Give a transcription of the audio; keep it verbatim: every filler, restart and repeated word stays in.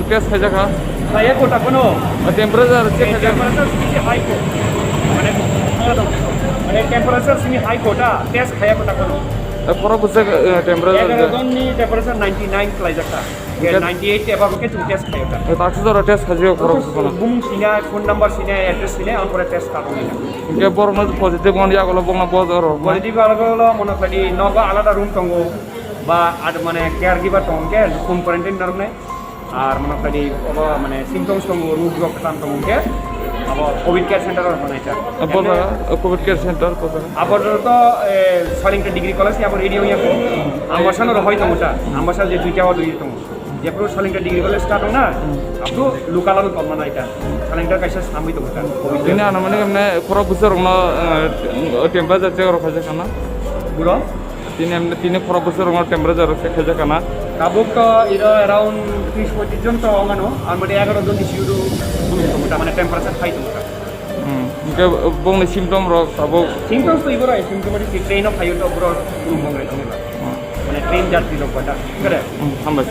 Test khaijak kha. Khaya kota kono. O temperature check khaijak. Temperature sini high ko. Mane, mane temperature sini high kota test khaya kota kono. E, khorok bwswk, e, temperature. Egaroh jon ni temperature ninety nine khlaijak kha. Hingke ninety eight eba hingke chwng test khaijak kha. E, taksa jora test khaijak khorok bwswk kono. Bumung sinai, phone number sinai, address sinai, ang pore test kha tongo. Hingke borok no positive wng yagulo bongna bojaro. Positive yagulo mano khlai di, nogo alada room tongo, ba ad mane caregiver tongo, hingke home quarantine norok nai. Ar mano khlai di obo mane symptoms tongo, rok rok kwcham tongo khe abo covid care center o rwnai sir. Abo jaga, covid care center ko jaga? Abo to, eh, Salingta Degree College ni abo ready wngya ko. Ambasa no rohoi tongo ta. Ambasa je duita o dui tongo. Jephru Salingta Degree College start ong na, abru local ano tongma nai ta. Salingta kaisa samui tongo ta. Covid care. Bini ano mane kemne khorok bwswk rokno, eh, temperature check rok khaijak kana? Buro? Tini em-, tini khorok bwswk rokno temperature check khaijak kana? Tabuk to iro around tris poitrish jon to ongano, ar mode egaroh jon I C U do bumung tongo ta, mane temperature high tongo ta. Hmm. Hingke bongni symptom rok tabuk? Symptoms to iboro asymptomatic, train o phaio to boro bumung bongre tongo ta. Hmm. Mane train jatri rok kota, kare? Hmm, hambai.